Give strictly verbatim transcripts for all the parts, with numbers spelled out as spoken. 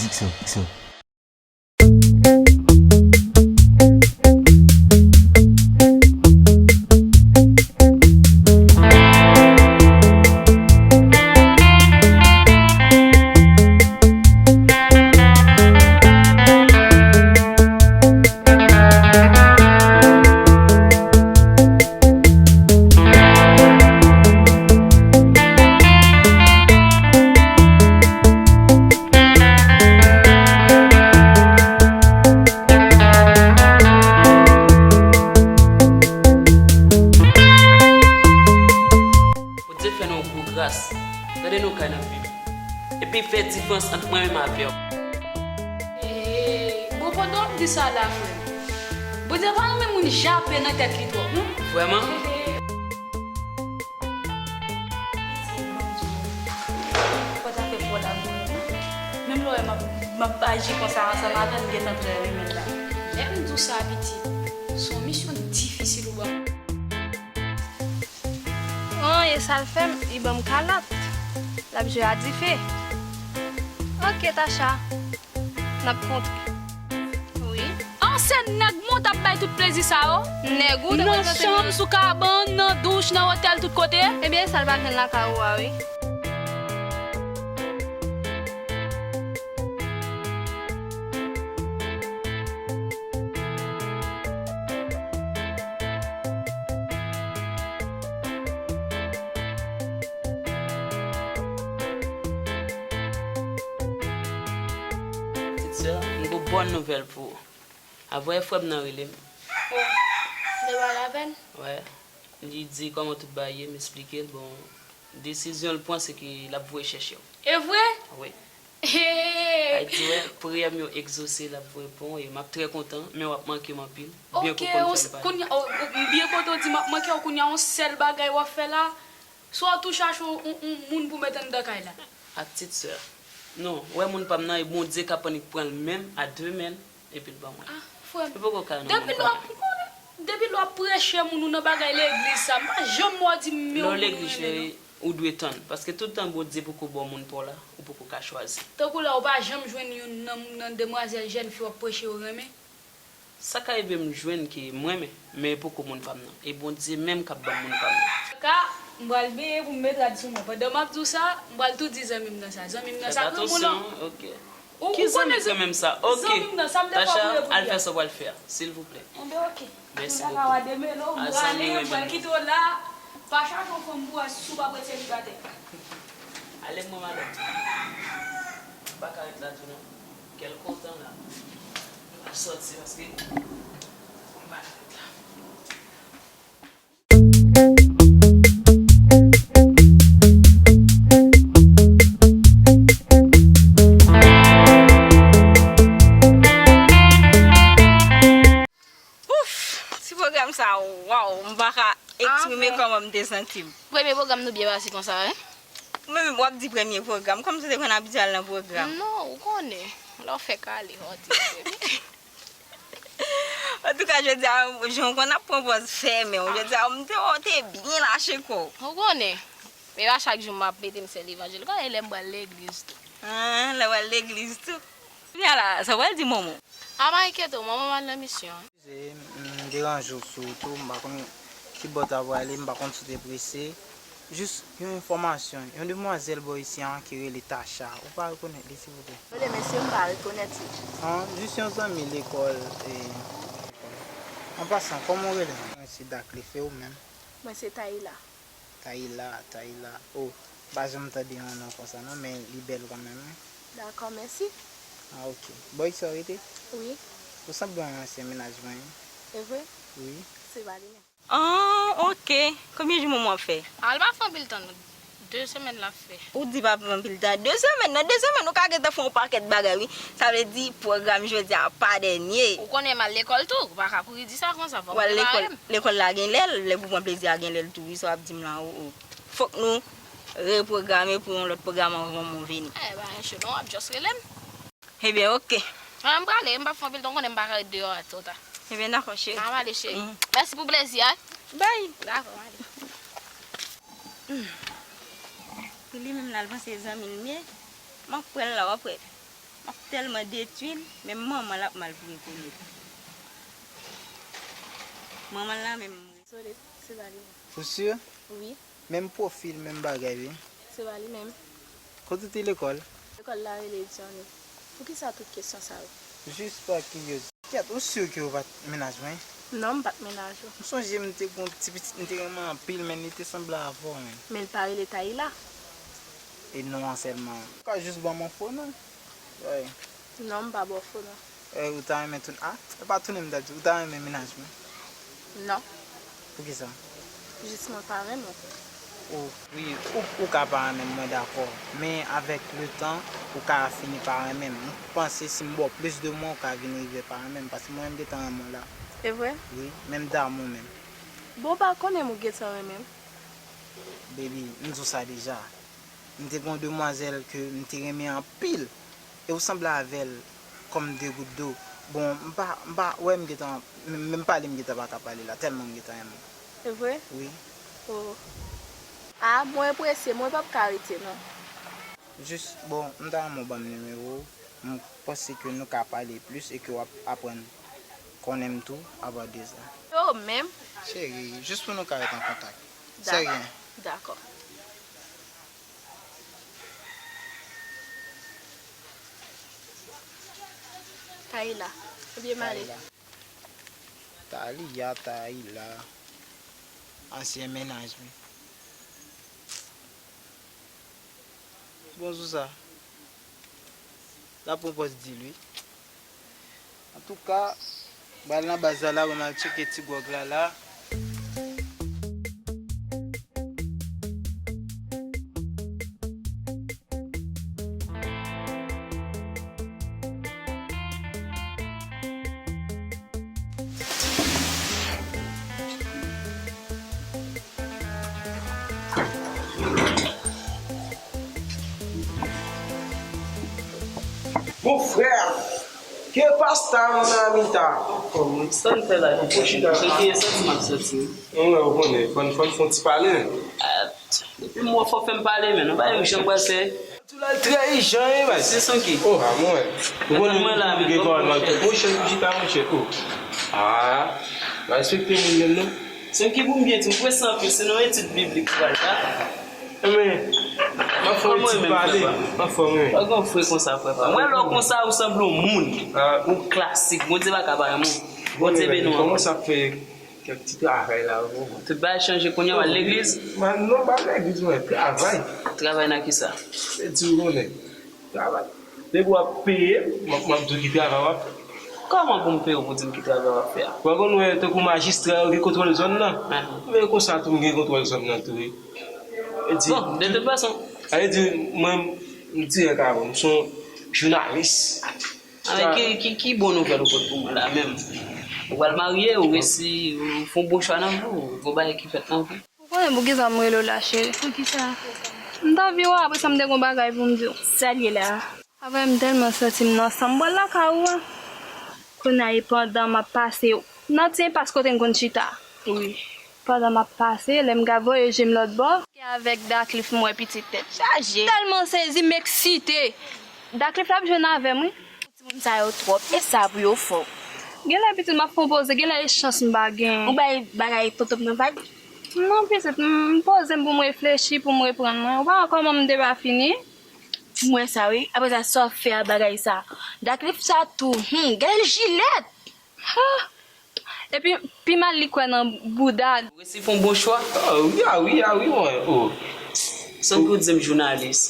Diksyon, diksyon. Bondye fè nou yon gwo gras. Gade nou kay n ap viv. Epi fè diferans ant mwen menm avè w. Ee, bon, pandan w ap di sa la, frè m, Bondye pa renmen moun jape nan tèt li twòp, non. Vrèman? Fò ta fè fò laboure, non. Menm lè w wè m ap, m ap aji konsa ansanm avè l, m gentan trè renmen l la. Lè m di w sa, pitit, se yon misyon difisil ou ban m. An, e sa l fè m, li ban m kalòt. L ap jwe a dife. Oke, Tacha. N ap kontre. Wi. An, se nèg mwen w t ap bay tout plezi sa yo? Nèg ou te... Nan prezante chanm, sou kabann, nan douch, nan otèl, tout kote? Ebyen, e sa l pa jwenn lakay ou a, wi. Pitit sè, m gon bòn nouvèl pou ou. Avanyè frè m nan rele m. O, m te pale avè l? Wè. Li di kòman tout bagay ye, m esplike l. Bon, desizyon l pran, se ke l ap voye chèche w. E vre? Wi. Hey! Ay di, wè, priyè m yo egzose, l ap reponn, e m ap trè kontan, men w ap manke m anpil. Byen kontan m fè l pale. Kounye a, o, o, m byen kontan w di m ap manke w, kounye a, yon sèl bagay w ap fè la, swa w tou chache yon, yon, yon moun pou met anndan kay la. Ak tit sè. Non, w wè moun pa m nan, e Bondye k ap annik pran l menm, a de men l, epi l ban mwen. Ah, frè m. Li poko ka nan moun kounye a. Depi lè w ap, depi lè w ap preche moun ou nan bagay legliz sa, m pa janm wè w di m yon moun ou renmen, non. Lè w legliz, cheri, ou dwe tann, paske tout tan Bondye poko ba w moun pa w la, ou poko ka chwazi. Tankou la, ou pa janm jwenn youn nan, nan demwazèl, jèn fi w ap preche yo renmen? Sa ka rive m jwenn ke m renmen, men e poko moun pa m nan. E Bondye menm k ap ban m moun pa m nan. Ka, m pral veye pou m met rad sou mwen. Pandan m ap di w sa, m pral tou di zanmi m nan sa. Zanmi m nan sa k renmen w lan. Fèt atansyon, oke. Ou, ou konnen zanmi m nan sa? Oke. Zanmi m nan, sa m te fè pou yo pou li a. Tacha, al fè sa w pral fè a, silvouplè. Enben, oke. Mèsi bokou. Kounye a, m prale, m pral kite w la. Pa chache yon fanm pou wè si w p ap ret selibatè. Ale mwen, madanm. M pa ka ret la tou non. Kèlke tan la, m ap sòti paske m pa ka ret la. Ouf! Ti pwogram sa, waw, m pa ka eksprime kòman m te santi m. Premye pwogram nou byen pase konsa, wi. Mwen menm, w ap di premye pwogram, kòmsi w te konn abitye al nan pwogram. Non, ou konnen, lè w fèk ale, w ap di premye. Antouka, jodi a, jan w konn ap pran pòz fèmen w, jodi a, m te wè w te byen lache kò w. Ou konnen, e pa chak jou m ap mete m sè levanjil, ou konnen lè m pral legliz tou. Ah, lè w al legliz tou. Kounye a la, sa w pral di manman w? A, pa enkyete w, manman m al nan misyon. Eskize, m deranje w sou wout ou, m pa konn ki bò w ta prale, m pa konn si w te prese. Jis yon enfòmasyon, yon demwazèl bò isi an ki rele Tacha, ou pa rekonèt li, silvouplè? Tande, mesye, m pa rekonèt li. An, jis yon zanmi lekòl, e, an pasan, kòman w rele? Mwen se Daklife, ou menm? Mwen se Tayla. Tayla, Tayla. O, m pa janm tande yon non konsa non, men li bèl kanmenm, wi. Dakò, mèsi. Ah, oke. Bò isi w rete? Wi. Ou sanble yon ansyen mennaj mwen, wi. E vre? Wi. Se pa li menm. Ah, oke. Konbyen jou manman w ap fè? Ah, l pa fè anpil tan non. De semèn l ap fè. Ou di pa fè anpil tan. De semèn, nan de semèn, ou ka gentan fè yon pakèt bagay, wi. Sa vle di, pwogram jodi a pa dènye. Ou konnen m al lekòl tou. Ou pa ka kouri di sa konsa, fò m prepare m. Lekòl, lekòl la gen lè l, lè pou pran plezi a gen lè l tou, wi, sa w ap di m la, o, o. Fòk nou repwograme pou yon lòt pwogram anvan manman w vini. Eh, pa gen cho non, w ap just rele m. Ebyen, oke. Ah, m prale, m p ap fè anpil tan, ou konnen m pa ka ret deyò a twò ta. Ebyen, dakò, cheri. M ap ale, cheri. Mm. Mèsi pou plezi a, wi. Bay. Dakò, m ale. Mm. Pou li menm la, l panse zanmi l m ye. M ap pran l la, w ap wè. M ap tèlman detwi l, menm manman l ap mal pou rekonèt. Manman l la menm. Désolé, se pa li menm. Ou si? Wi. Menm pwofil, menm bagay, wi. Se pa li menm. Kote w te lekòl? Lekòl la rele Johnny. Poukisa tout kesyon sa yo? Jis pa kiryozite. Kèt, ou si ke w pa t mennaj mwen? Non, m pa t mennaj ou. M sonje m te gon ti pitit m te renmen anpil, men li te sanble avè w, men. Men l pa rele Tayla? E non an sèlman. Ou ka jis ban m yon fo non. Wi. Non, m pa ba w fo non. E ou ta renmen tounen, a, e pa tounen m ta di, ou ta renmen mennaj mwen? Non. Poukisa? Jis mwen pa renmen w. O, wi, ou, ou ka pa renmen m, mwen dakò. Men avèk letan, ou ka fini pa renmen m. M panse si m ba w plis de mwa, ou ka vin rive pa renmen m, paske mwen menm gentan renmen w la. E vre? Wi, menm damou menm. Bon, ou pa konnen m ou gentan renmen m. Baby, m di w sa deja. M te gen yon demwazèl ke m te renmen anpil. E ou sanble avè l kòm de gout dlo. Bon, m pa, m pa, wè m gentan, m, m pale m gentan pa ka pale la, tèlman m gentan renmen w. E vre? Wi. Oh. A, mwen prese, mwen p ap ka rete non. Jis, bon, m ta renmen w ban m nimewo w. M panse ke nou ka pale plis e ke w ap aprann konnen m tou apati de sa. Yo menm? Cheri, jis pou nou ka ret an kontak. Se ryen. Dakò. Tayla, ebyen m ale. Tayla. Tayla, Tayla. Ansyen mennaj mwen. Bon, sou sa. L ap pran pòz di l, wi. Antouka, m pral nan baz la, la, ban m al tcheke ti gwòg la, la. Mon frère, que pasa, mon amita? Anfòm, sa n fè la, Tito? Chita. Se ki santi m ap santi. Mwen wè, ou konnen, fò n, fò n fè yon ti pale. Ah, depi m wè fò fè m pale, men, nou pa janm pral fè. Tou la, l trè ijan, wi, baz. Se Sonky. Oh, ah, mwen. Ou konnen mwen la, men, gen kòman, monchè, chita, monchè. Oh. Ah, pa respekte moun menm, non. Sonky, pou m byen di w, m prese anpil, se nan etid biblik m pral la. Enben, m ap fè yon ti pale. M ap fè yon. Pa gen fre konsa, frè pa m. Mwen, lè w konsa, ou sanble yon moun. Ah. Ou klasik. Bondye pa ka pa renmen w. Bondye beni w ankò. Kòman sa fè kèk ti travay la, bon? Tout bagay chanje kounye a, w al legliz? Man, non, pa legliz, mwen, travay. Travay nan kisa? Se di w konnen. Travay. Depi w ap peye m, m ap, m ap di w ki travay w ap fè. Kòman pou m peye w pou di m ki travay w ap fè a? Ou pa konn wè tankou majistra yo gen kontwòl zòn nan? Ahan. Men konsa tou m gen kontwòl zòn nan tou, wi. E di, bon, de tout fason. Sa vle di, mwen, m dirèk avè w, m se yon jounalis. Ah, men ki, ki, ki bon nouvèl ou pot pou mwen la menm? Ou pral marye, ou resi, ou fè yon bon chwa nan vi w, gon bagay ki fèt nan vi w. Ou konnen pou kisa m rele w la, cheri? Poukisa? M t anvi wè w, apre sa m te gon bagay pou m di w. Sa l ye la? Apre m tèlman santi m nan san m pral lakay ou a. Kounye a e pandan m ap pase nan ti enpas kote n konn chita. Wi. Pandan m ap pase, lè m ka voye je m lòt bò. Se avèk Dacliffe m wè pitit tèt chaje. Tèlman sezi, m eksite. Dacliffe la ap jwenn avè m, wi. Timoun sa yo twòp, e sa pou yo fè w. Genlè pitit m ap fè yon poze, genlè e chans m pa gen. Ou bay bagay tonton nan vag? Non, pitit, m poze m pou m reflechi, pou m reprann mwen. Ou pa wè kòman m te pa fini? M wè sa, wi. Apre sa, sa w ap fè a bagay sa? Dacliffe sa tou, hmm, gade l jilèt! Ha! Epi, pi mal li kwè nan bouda. Ou resi fè yon bon chwa? Ah, wi, ah, wi, ah, wi, mwen, oh. Sonky ou di m jounalis.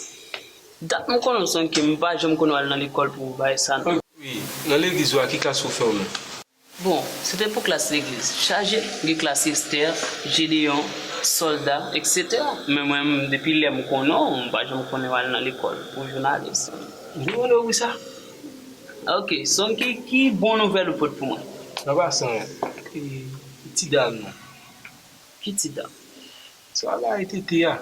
Dat m konnen w Sonky, m pa janm konn w al nan lekòl pou bagay sa, non. Wi, nan legliz ou a, ki klas ou fè w menm? Bon, se te pou klas legliz. Chaje, gen klas Estè, Jedeyon, sòlda, etsetera. Men mwen, m, depi lè m konnen w, m pa janm konnen w al nan lekòl pou jounalis. M te konnen w wi sa. Ok, Sonky, ki bon nouvèl ou pot pou mwen? An pasan, e, ti dam nan. Ki ti dam? Sa la e tete a.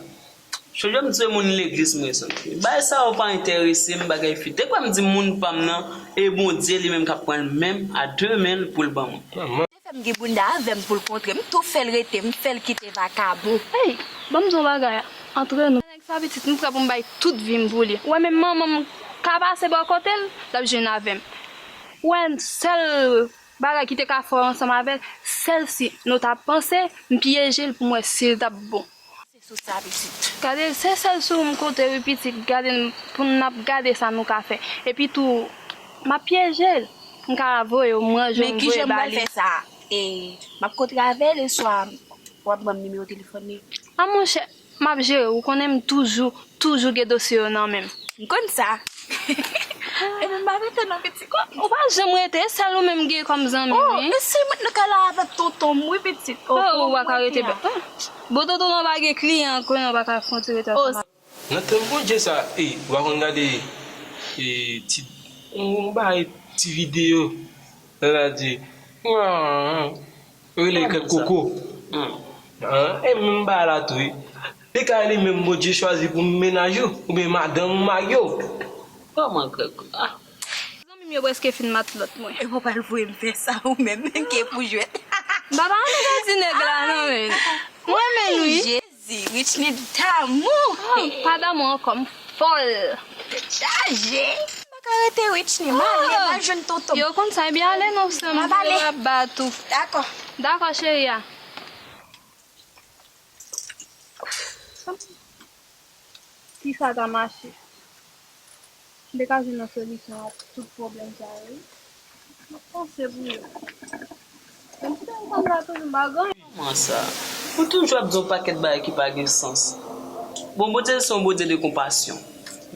Chonje m di se moun legliz m ye Sonky. Bagay sa yo pa enterese m, bagay fi. Te kwè m di moun pa m nan, e Bondye li menm k ap pran l menm a de men l pou l ban mwen. Te fè m gen bounda avè m pou l kontre m, m tou fè l rete, m fè l kite vakabon. Hey, ban m di w yon bagay, antre nou. Nèg sa pitit, m prè pou m bay tout vi m pou li. Ou wè menm manman m, Ka pase bò kote l, l ap jwenn avè m. Ou wè, sèl bagay ki te ka fè w ansanm avè l, sèl si nou t ap panse, m pyeje l pou m wè si l t ap bon. Se sou sa, pitit. Gade, se sèl sou m konte, wi, pitit. Gade, pou n ap gade sa nou ka fè. Epi tou, m ap pyeje l. M ka voye w, m ranje w, m voye ba li. Men kijan m pral fè sa? E, m ap kontre avè l, e swa w ap ban m nimewo telefòn li? A, monchè, m ap jere. Ou konnen m toujou, toujou gen dosye yo nan men m. M konn sa. Epi m pa rete non, pitit. Ou pa janm rete, sèl ou menm gen kòm zanmi m, wi. Oh, e si mwen nan kay la avèk tonton m, wi, pitit. Oh, ou pa ka rete bèt. Bon, tonton m pa gen kliyan ankò, non, pa ka fè w ti rete ansanm avè l. Nan tan Bondye sa, e, ou pa konn gade, e, ti, yon, yon bagay, ti videyo, lè l ap di, yo rele kèk koko. An, e menm bagay la tou, wi. Li ka li menm Bondye chwazi pou mennaj ou, oubyen madanm ou, mari w. Kòman kèk, ah. Zanmi m yo prèske fin matlòt mwen. E w pral voye m fè sa ou menm, ke pou jwèt. Baba, ann gade ti nèg la, non, men. Mwen menm, wi. Jezi, Richny damou. Ah, pa damou ankò, m fòl. Chaje. M pa ka rete, Richny, m ale, m al jwenn tonton m. Yo konn sa, ebyen ale non, sè m. M ap ale. Yo ap bat ou. Dakò. Dakò, cheri a. Kisa ta mache? M te ka jwenn yon solisyon a tout pwoblèm sa yo, wi. M ap panse pou yo. Menm si te yon fanm la toujou m pa gen. Kòman sa? Ou toujou ap di yon pakèt bagay ki pa gen sans. Bon, Bondye se yon Bondye de konpasyon.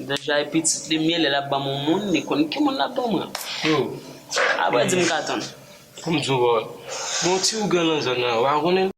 Deja, e pitit li m ye, lè l ap ban m yon moun, li konn ki moun l ap ban mwen. Yo. Apre, di m ka tann. Pou m di w, bon, ti ougan nan zòn nan, w pa konnen l?